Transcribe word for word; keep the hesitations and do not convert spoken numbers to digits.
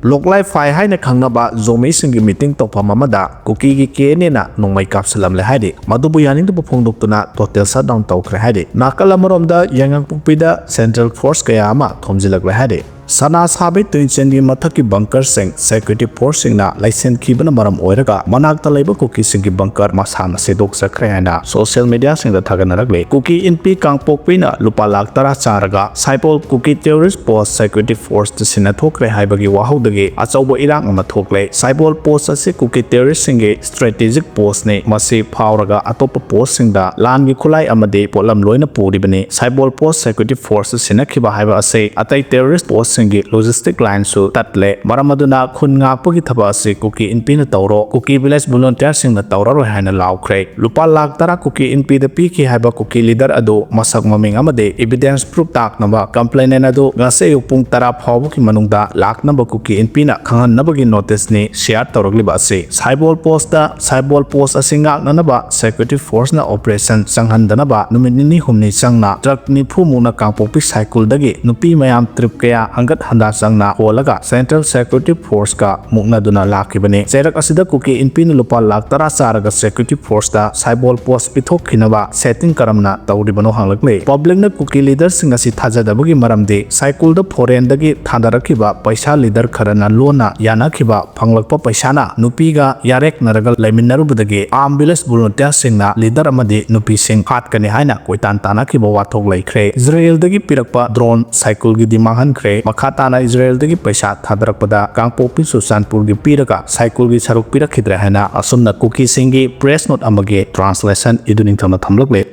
ꯂꯣꯛꯂꯥꯏ ꯐꯥꯏ ꯍꯥꯏꯅ ꯈꯪꯅꯕ ꯖꯣꯃꯤꯁꯤꯡꯒꯤ ꯃꯤꯇꯤꯡ ꯇꯧꯐꯝ ꯑꯃꯗ ꯀꯨꯀꯤꯒꯤ ꯀꯦ ꯑꯦꯟ ꯑꯦꯅ ꯅꯣꯡꯃꯩ ꯀꯥꯞꯁꯤꯜꯂꯝꯂꯦ ꯍꯥꯏꯔꯤ꯫ ꯃꯗꯨꯕꯨ ꯌꯥꯅꯤꯡꯗꯕ ꯐꯣꯡꯗꯣꯛꯇꯨꯅ ꯇꯣꯇꯦꯜ ꯁꯠꯗꯥꯎꯟ ꯇꯧꯈ꯭ꯔꯦ ꯍꯥꯏꯔꯤ꯫ ꯅꯥꯀꯜ ꯑꯃꯔꯣꯝꯗ ꯌꯥꯏꯉꯪꯄꯣꯛꯄꯤꯗ ꯁꯦꯟꯇ꯭ꯔꯦꯜ ꯐꯣꯔꯁ ꯀꯌꯥ ꯑꯃ ꯊꯣꯝꯖꯤꯜꯂꯛꯂꯦ ꯍꯥꯏꯔꯤ꯫ ꯁꯅꯥ ꯁꯥꯕꯤ ꯇꯨꯔꯦꯟꯆꯦꯟꯒꯤ ꯃꯊꯛꯀꯤ ꯕꯪꯀꯔꯁꯤꯡ ꯁꯦꯀ꯭ꯌꯨꯔꯤꯇꯤ ꯐꯣꯔꯁꯁꯤꯡꯅ ꯂꯩꯁꯤꯟꯈꯤꯕꯅ ꯃꯔꯝ ꯑꯣꯏꯔꯒ ꯃꯅꯥꯛꯇ ꯂꯩꯕ ꯀꯨꯀꯤꯁꯤꯡꯒꯤ ꯕꯪꯀꯔ ꯃꯁꯥꯅ ꯁꯦꯗꯣꯛꯆꯈ꯭ꯔꯦ ꯍꯥꯏꯅ ꯁꯣꯁꯤꯌꯦꯜ ꯃꯤꯗꯤꯌꯥꯁꯤꯡꯗ ꯊꯥꯒꯠꯅꯔꯛꯂꯤ꯫ ꯀꯨꯀꯤ ꯏꯟꯄꯤ ꯀꯥꯡꯄꯣꯛꯄꯤꯅ ꯂꯨꯄꯥ ꯂꯥꯈ ꯇꯔꯥ ꯆꯥꯔꯒ ꯁꯥꯏꯕꯣꯜ ꯀꯨꯀꯤ ꯇꯦꯔꯣꯔꯤꯁ ꯄꯣꯁ ꯁꯦꯀ꯭ꯌꯨꯔꯤꯇꯤ ꯐꯣꯔꯁꯇ ꯁꯤꯟꯅꯊꯣꯛꯈ꯭ꯔꯦ ꯍꯥꯏꯕꯒꯤ ꯋꯥꯍꯧꯗꯒꯤ ꯑꯆꯧꯕ ꯏꯔꯥꯡ ꯑꯃ ꯊꯣꯛꯂꯦ꯫ ꯁꯥꯏꯕꯣꯜ ꯄꯣꯁ ꯑꯁꯤ ꯀꯨꯀꯤ ꯇꯦꯔꯣꯔꯤꯁꯁꯤꯡꯒꯤ ꯁ꯭ꯇ꯭ꯔꯦꯇꯦꯖꯤꯛ ꯄꯣꯁꯅꯤ꯫ ꯃꯁꯤ ꯐꯥꯎꯔꯒ ꯑꯇꯣꯞꯄ ꯄꯣꯁꯁꯤꯡꯗ ꯂꯥꯟꯒꯤ ꯈꯨꯠꯂꯥꯏ ꯑꯃꯗꯤ ꯄꯣꯠꯂꯝ ꯂꯣꯏꯅ ꯄꯨꯔꯤꯕꯅꯤ꯫ ꯁꯥꯏꯕꯣꯜ ꯄꯣꯁ ꯁꯦꯀ꯭ꯌꯨꯔꯤꯇꯤ ꯐꯣꯔꯁ ꯁꯤꯟꯅꯈꯤꯕ ꯍꯥꯏꯕ ꯑꯁꯤ ꯑꯇꯩ ꯇꯦꯔꯣꯔꯤꯁ꯭ꯠ ꯄꯣꯁꯁꯤꯡꯒꯤ ꯂꯣꯖꯤꯁ꯭ꯇꯤꯛ ꯂꯥꯏꯟꯁꯨ ꯇꯠꯂꯦ꯫ ꯃꯔꯝ ꯑꯗꯨꯅ ꯈꯨꯟ ꯉꯥꯛꯄꯒꯤ ꯊꯕꯛ ꯑꯁꯤ ꯀꯨꯀꯤ ꯏꯟꯄꯤꯅ ꯇꯧꯔꯣ, ꯀꯨꯀꯤ ꯚꯤꯂꯦꯖ ꯚꯣꯂꯨꯟꯇꯤꯌꯔꯁꯤꯡꯅ ꯇꯧꯔꯔꯣꯏ ꯍꯥꯏꯅ ꯂꯥꯎꯈ꯭ꯔꯦ꯫ ꯂꯨꯄꯥ ꯂꯥꯈ ꯇꯔꯥ ꯀꯨꯀꯤ ꯏꯟꯄꯤꯗ ꯄꯤꯈꯤ ꯍꯥꯏꯕ ꯀꯨꯀꯤ ꯂꯤꯗꯔ ꯑꯗꯨ ꯃꯁꯛ ꯃꯃꯤꯡ ꯑꯃꯗꯤ ꯏꯚꯤꯗꯦꯟꯁ ꯄ꯭ꯔꯨꯐ ꯇꯥꯛꯅꯕ ꯀꯝꯄ꯭ꯂꯦꯅꯦꯟ ꯑꯗꯨ ꯉꯁꯤ ꯑꯌꯨꯛ ꯄꯨꯡ ꯇꯔꯥ ꯐꯥꯎꯕꯒꯤ ꯃꯅꯨꯡꯗ ꯂꯥꯛꯅꯕ ꯀꯨꯀꯤ ꯏꯟꯄꯤꯅ ꯈꯪꯍꯟꯅꯕꯒꯤ ꯅꯣꯇꯤꯁꯅꯤ ꯁꯤꯌꯥꯔ ꯇꯧꯔꯛꯂꯤꯕ ꯑꯁꯤ꯫ ꯁꯥꯏꯕꯣꯜ ꯄꯣꯁꯇ, ꯁꯥꯏꯕꯣꯜ ꯄꯣꯁ ꯑꯁꯤ ꯉꯥꯛꯅꯅꯕ ꯁꯦꯀ꯭ꯌꯨꯔꯤꯇꯤ ꯐꯣꯔꯁꯅ ꯑꯣꯄꯔꯦꯁꯟ ꯆꯪꯍꯟꯗꯅꯕ ꯅꯨꯃꯤꯠ ꯅꯤꯅꯤ ꯍꯨꯝꯅꯤ ꯆꯪꯅ ꯇ꯭ꯔꯛ ꯅꯤꯐꯨ ꯃꯨꯛꯅ ꯀꯥꯡꯄꯣꯛꯄꯤ ꯁꯥꯏꯀꯨꯜꯗꯒꯤ ꯅꯨꯄꯤ ꯃꯌꯥꯝ ꯇ꯭ꯔꯤꯞ ꯀꯌꯥ ꯍꯪꯒꯠ ꯍꯟꯗꯥ ꯆꯪꯅ ꯍꯣꯜꯂꯒ ꯁꯦꯟꯇ꯭ꯔꯦꯜ ꯁꯦꯀ꯭ꯌꯨꯔꯤꯇꯤ ꯐꯣꯔꯁꯀ ꯃꯨꯛꯅꯗꯨꯅ ꯂꯥꯛꯈꯤꯕꯅꯤ꯫ ꯆꯩꯔꯛ ꯑꯁꯤꯗ ꯀꯨꯀꯤ ꯏꯟꯄꯤꯅ ꯂꯨꯄꯥ ꯂꯥꯈ ꯇꯔꯥ ꯆꯥꯔꯒ ꯁꯦꯀ꯭ꯌꯨꯔꯤꯇꯤ ꯐꯣꯔꯁꯇ ꯁꯥꯏꯕꯣꯜ ꯄꯣꯁ ꯄꯤꯊꯣꯛꯈꯤꯅꯕ ꯁꯦꯇꯤꯡ ꯀꯔꯝꯅ ꯇꯧꯔꯤꯕꯅꯣ ꯍꯪꯂꯛꯂꯤ꯫ ꯄꯕ꯭ꯂꯤꯛꯅ ꯀꯨꯀꯤ ꯂꯤꯗꯔꯁꯤꯡ ꯑꯁꯤ ꯊꯥꯖꯗꯕꯒꯤ ꯃꯔꯝꯗꯤ ꯁꯥꯏꯀꯨꯜꯗ ꯐꯣꯔꯦꯟꯗꯒꯤ ꯊꯥꯗꯔꯛꯈꯤꯕ ꯄꯩꯁꯥ ꯂꯤꯗꯔ ꯈꯔꯅ ꯂꯣꯟꯅ ꯌꯥꯅꯈꯤꯕ ꯐꯪꯂꯛꯄ ꯄꯩꯁꯥꯅ ꯅꯨꯄꯤꯒ ꯌꯥꯔꯦꯛꯅꯔꯒ ꯂꯩꯃꯤꯟꯅꯔꯨꯕꯗꯒꯤ ꯑꯥꯔꯝ ꯚꯤꯂꯦꯖ ꯚꯣꯂꯨꯟꯇꯤꯌꯔꯁꯤꯡꯅ ꯂꯤꯗꯔ ꯑꯃꯗꯤ ꯅꯨꯄꯤꯁꯤꯡ ꯍꯥꯠꯀꯅꯤ ꯍꯥꯏꯅ ꯀꯣꯏꯇꯥꯟ ꯇꯥꯟꯅꯈꯤꯕ ꯋꯥꯊꯣꯛ ꯂꯩꯈ꯭ꯔꯦ꯫ ꯏꯖꯔꯦꯜꯗꯒꯤ ꯄꯤꯔꯛꯄ ꯗ꯭ꯔꯣꯟ ꯁꯥꯏꯀꯨꯜꯒꯤꯗꯤ ꯃꯥꯡꯍꯟꯈ꯭ꯔꯦ꯫ ꯃꯈꯥ ꯇꯥꯅ ꯏꯖꯔꯦꯜꯗꯒꯤ ꯄꯩꯁꯥ ꯊꯥꯗꯔꯛꯄꯗ ꯀꯥꯡꯄꯣꯛꯄꯤ ꯆꯨꯔꯆꯥꯟꯄꯨꯔꯒꯤ ꯄꯤꯔꯒ ꯁꯥꯏꯀꯨꯜꯒꯤ ꯁꯔꯨꯛ ꯄꯤꯔꯛꯈꯤꯗ꯭ꯔꯦ ꯍꯥꯏꯅ ꯑꯁꯨꯝꯅ ꯀꯨꯀꯤꯁꯤꯡꯒꯤ ꯄ꯭ꯔꯦꯁ ꯅꯣꯠ ꯑꯃꯒꯤ ꯇ꯭ꯔꯥꯟꯁꯂꯦꯁꯟ ꯏꯗꯨ ꯅꯤꯡꯊꯝꯅ ꯊꯝꯂꯛꯂꯦ꯫